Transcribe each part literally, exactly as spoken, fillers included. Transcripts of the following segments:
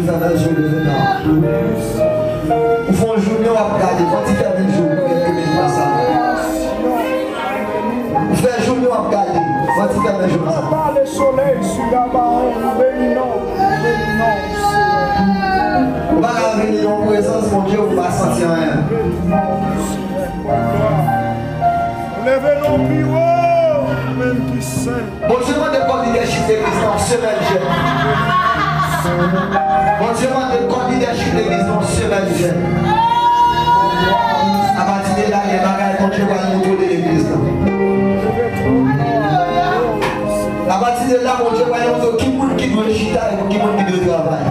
Fèmen je w, leve men w. Ou fè yon jounen w ap gade, fè yon ti fèmen je w pou kèk minit nan sa. Ou fè jounen w ap gade, fè yon ti fèmen je w nan sa. Papa, le soleil sou Gabaon, nou beni non, nou beni non, Seyè. Ou pa ka vini nan prezans Bondye, ou pa santi anyen. Beni non, Seyè. Glwa. Leve non pi wo, ou menm ki sen. Bondye mande kò lidèchip legliz lan yon semèn jèn. Bondye mande kò lidèchip legliz lan yon semèn jèn. Apati de la, gen bagay Bondye pral montre de legliz lan. Apati de la, Bondye pral montre ki moun ki dwe chita e ki moun ki dwe travay.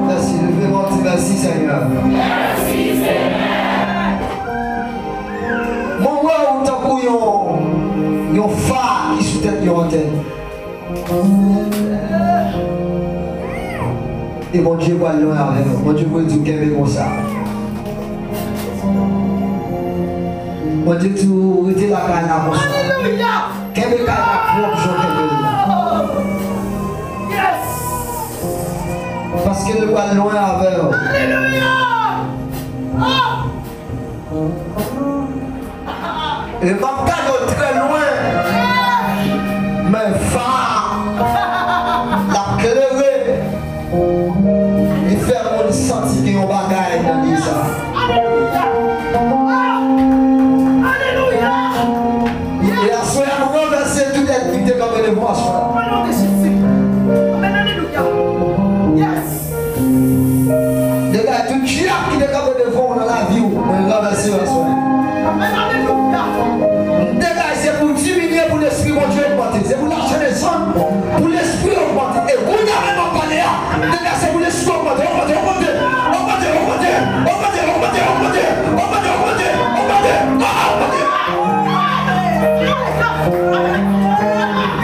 Mèsi, leve men w, di mèsi, Senyè. Mwen wè w tankou yon, yon fa ki sou tèt yon antèn. E Bondye pral lwen avè nou. Bondye pral di w kenbe konsa. Bondye di w rete lakay la konsa. Alelouya! Kenbe kay la pwòp jan w kenbe l la. Yes! Paske l pral lwen avè w. Alelouya! Ah! E m ap gade w trè lwen. Men fa a, l ap klere. Li fè moun santi gen yon bagay nan li sa. Alelouya! Alelouya! E aswè a, nou ranvèse tout ènmi ki te kanpe devan w aswè a. Au nom de Jésus. Amen. Alelouya. Yes. Degaj tout dyab ki te kanpe devan w nan lavi w, mwen ranvèse yo aswè. Amèn, alelouya. M degaj se pou diminye, pou lespri Bondye ogmante. Se pou lache desann, pou lespri ogmante. E kounye a menm m ap pale a, m degaj se pou lespri ogmante, ogmante, ogmante. Alelouya.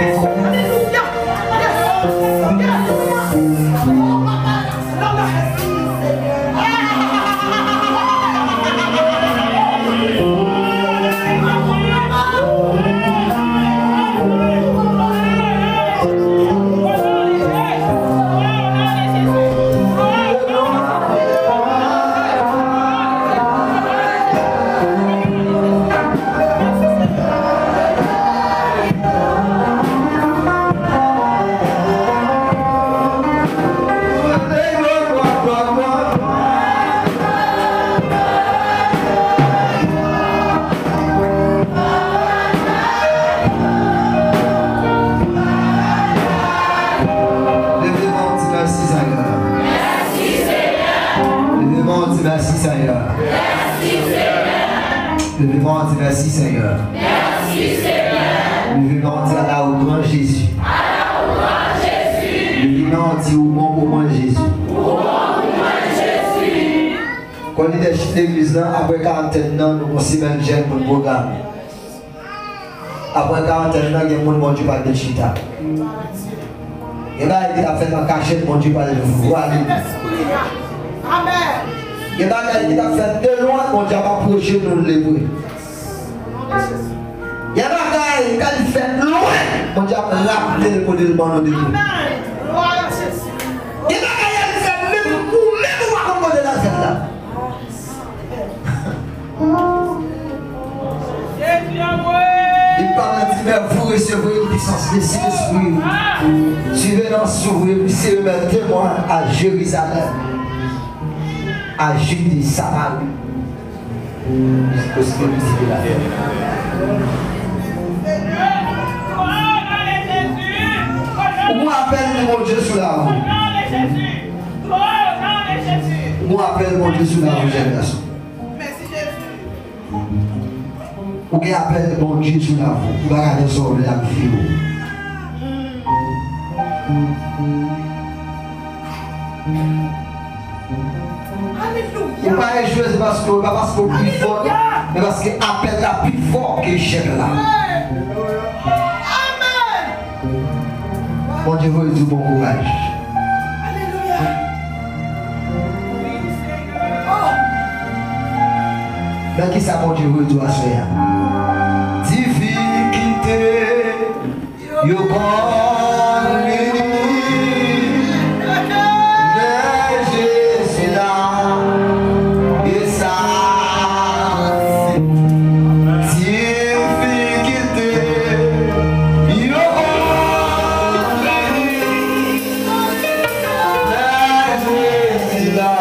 Yes. Yes. Leve men w, di mèsi, Senyè. Leve men w, di mèsi, Senyè. Leve men w, di mèsi, Senyè. Mèsi, Senyè. Leve men w, di, à la louange Jésus. À la louange Jésus. Leve men w, di, ou bon pou mwen, Jezi. Ou bon pou mwen, Jezi. Kò lidèchip legliz lan, apre karantèn nan, nou gon semèn jèn pou n pwograme. Apre karantèn nan, gen moun Bondye pral met chita. Gen bagay ki t ap fèt an kachèt, Bondye pral vwale nou. Amèn. Gen bagay ki t ap fèt de lwen, Bondye ap apwoche nou, l lepre. Gen bagay k al fèt lwen, Bondye ap raple l kote l ban nou depi. Amèn. Glwa a Jezi. Gen bagay k al fèt menm, ou menm ou pa konn kote l al fèt la. Li pale, di, mais vous recevrez une puissance du Saint-Esprit. Suivez dans ce, vous serez mes témoins à Jérusalem, à Judée, Samarie, jusqu'aux extrémités de la terre. Gon apèl Bondye sou lavi w, jèn gason. Mèsi, Jezi. Ou gen apèl Bondye sou lavi w. Ou pa ka fè sa w vle ak vi w. Alelouya. Ou pa echwe, se paske, pa paske w pi fò, non. Alelouya. Men paske apèl la pi fò ke echèk la. Amèn. Bondye voye di w bon kouraj. Alelouya. Oh. Men kisa Bondye voye di w aswè a? Difikilte yo konn vini, men Jezi la, e sa se difikilte yo konn vini, men Jezi la.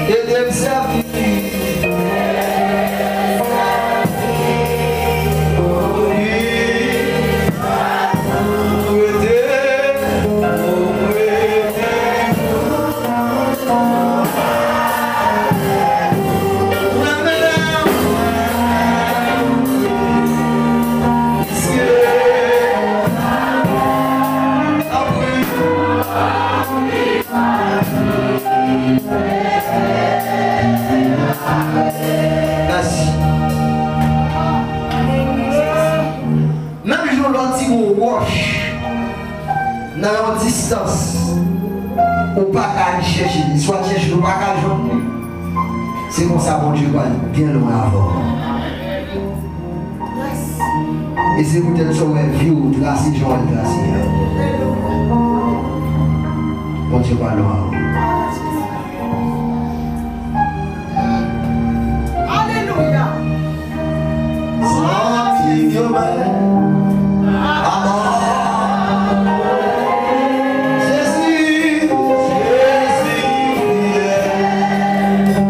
Ede m sèvi. Mèsi. Menm jan w lòt ti gon wòch nan yon distans, ou pa ka al chèche li, swa chèche li, ou pa ka jwenn li. Se konsa Bondye pral byen lwen avè w. E se poutèt sa w wè vi w trase jan w wè l trase a. Bondye pa lwen avè w. Alelouya. Santi m yo bèl. Amen. Jezi, Jezi,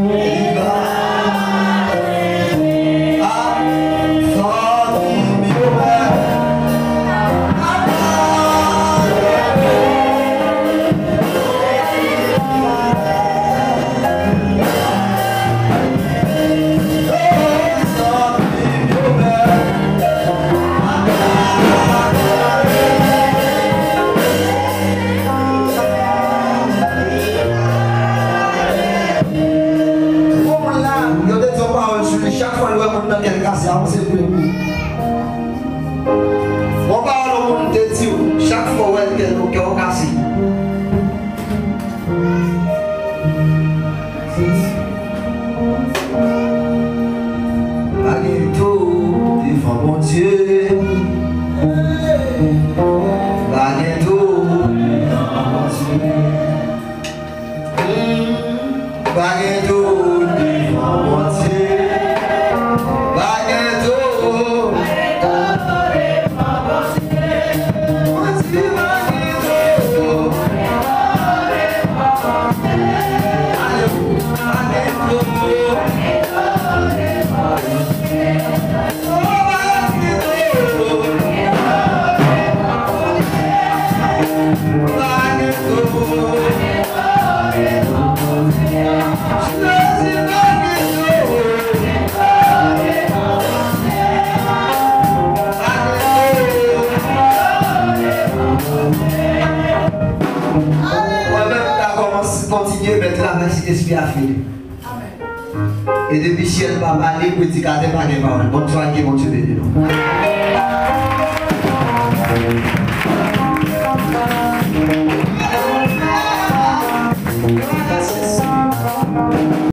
li va. Gwo moun la, yo te di yon pawòl sou li, chak fwa l wè moun nan kè l kase, avanse l priye pou li. Gon pawòl yon moun te di w, chak fwa w wè l kè l, kè w kase. Pa gen do devan Bondye. Pa gen do devan Bondye. Pa gen do devan Bondye. Pa gen do. Mwen di pa gen do. Ale, pa gen do. Mwen menm, m ta kòmanse kontinye, men travay Sentespri a fini. E depi syèl pa pale, predikatè pa gen pawòl. Bonswa, ke Bondye beni nou.